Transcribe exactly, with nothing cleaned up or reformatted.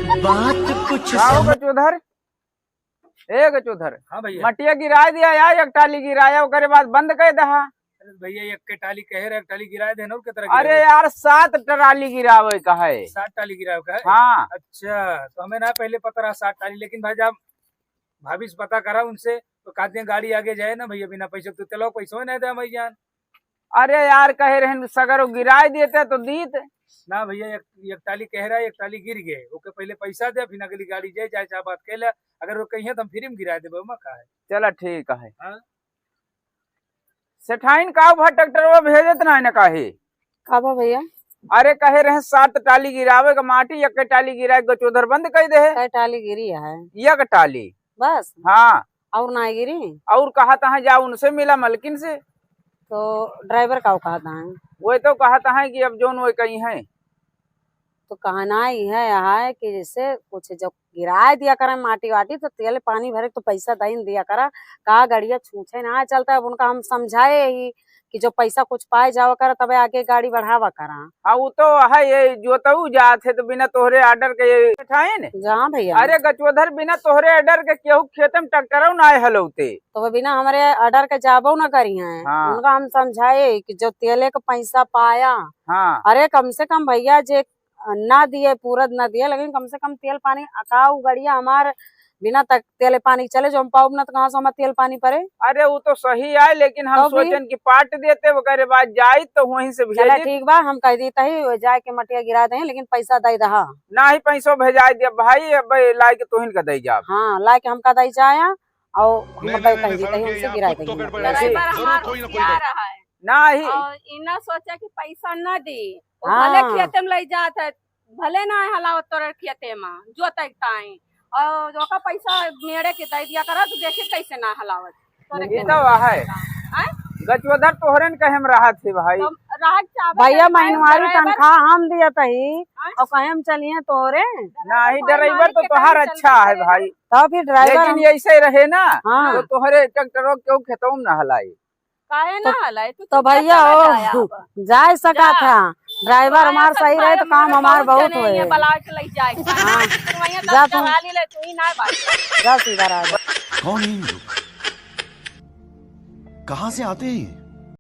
बात कुछ का हो समझ गचोधर? ए गचोधर, हाँ भैया। मटिया गिराए दिया या एक टाली गिराया, ओकरे बाद बंद कर दहा। अरे भैया, एक के टाली कहे रहे, एक टाली गिराए देना, और कितना अरे गिराए? यार, सात टाली गिरावे का है। सात टाली गिरावे का है? हाँ। अच्छा, तो हमें ना पहले पता रहा सात टाली, लेकिन भाई जब भाभी से पता करा उनसे, तो कहते हैं गाड़ी आगे जाए ना भैया, बिना पैसे तो चलो, पैसों नहीं दे भाई जान। अरे यार, कहे रहन सगरो गिराए देते तो दीत। ना भैया, एक, एक टाली कह रहा है, एक टाली गिर गए, ओके पहले पैसा दे, फिर अगली गाड़ी जाए, चाहे चाहे बात कह ले, अगर वो कहिए तो हम फ्री में गिरा देबे, ओमा का है? चला ठीक है। हाँ? सेठाइन का भा ट्रैक्टरवा भेजत ना है ना काहे? का बा भैया? अरे कहे रहे सात टाली गिरावे का माटी, एक टाली गिराए गचोधर बंद कर दे है। कै टाली गिरी है? एक टाली। बस? हाँ। और ना गिरी? और कहा तहाँ जा उनसे मिला मलकिन से। तो ड्राइवर का कहा तहाँ? वो तो कहा तहाँ कि अब जोन वो कहीं है। तो कहना ही है, यह है कि जैसे कुछ जो गिराए दिया करा माटी वाटी, तो तेल पानी भरे तो पैसा दइन दिया करा। का गड़िया छूछे ना चलता है, अब उनका हम समझाए ही कि जो पैसा कुछ पाए जावा करा, तबे आगे गाड़ी बढ़ावा करा। हाँ, वो तो है, ये जोतऊ जात है तो बिना तोहरे ऑर्डर के ये बैठाइन। जहाँ भैया। अरे गचोधर, बिना तोहरे ऑर्डर के केहू खेत में ट्रैक्टरों ना आए हलौते। तो वो बिना हमारे ऑर्डर के जाबो ना करी हैं। हाँ। उनका हम समझाए कि जो तेले का पैसा पाया, हाँ। अरे कम से कम भैया जे ना दिए, पूरा ना दिए, लेकिन कम से कम तेल पानी अकाऊ गड़िया हमार बिना तक तेल पानी चले, जो हम पाउब ना तो कहाँ से हमार तेल पानी परे? अरे वो तो सही आए, लेकिन हम तो भी सोचन कि पाट देते, ओकरे बाद जाई तो वहीं से चला भेज। ठीक बा, हम कह दी तही जाए के मटिया गिरा दे, लेकिन पैसा दे दहा। ना ही पैसो भेजाए दिया भाई, अब लाए के तोहिन का दे जाब। हाँ, लाए के हमका दे जाया, और हम नहीं, नहीं, कह नहीं, दी सर, तही उनके उनसे यहाँ गिरा कुछ तो देंगे। गड़बड़ है, ड्राइवर जरूर हमार कोई ना कोई होशियार गड़बड़। है। ना ही। और ई ना सोचा कि पैसा ना दी, वो हाँ। भले खेते में ले जात है, भले ना हलावत तोरे खेते में, जोते ताई, और ओका पैसा मेरे के दे दिया करा, तू देखे कैसे ना हलावत तोरे ये खेते तो में। है। हैं? गचोधर तोहरन कहे में रहा थे भाई। तो रहा चाहबे भैया, करे भाई, महीनवारी ड्राइवर। तनख्वाह हम दिया तही, हैं? और कहे हम चलिए तोरे। ना ही ड्राइवर ड्राइवर मालिक तो के तोहार कहे अच्छा चलबे है करे। भाई। तब फिर ड्राइवर लेकिन हम ये ऐसे रहे ना, हाँ। तो तोहरे ट्रैक्टरों के खेतों में ना हलाई। काहे ना तो, हलाई? तू तो चुपचाप भैया चला हो, जाए अब। जाए सका जा। था। ड्राइवर हमार सही रहे तो काम हमार बहुत होए। बलाव के लई जाए। हाँ। तू वहीं जा तू। चढ़ा ली ले, तू ही ना बात। जा सीधा रहा। कौन है ये लोग? कहाँ से आते हैं ये?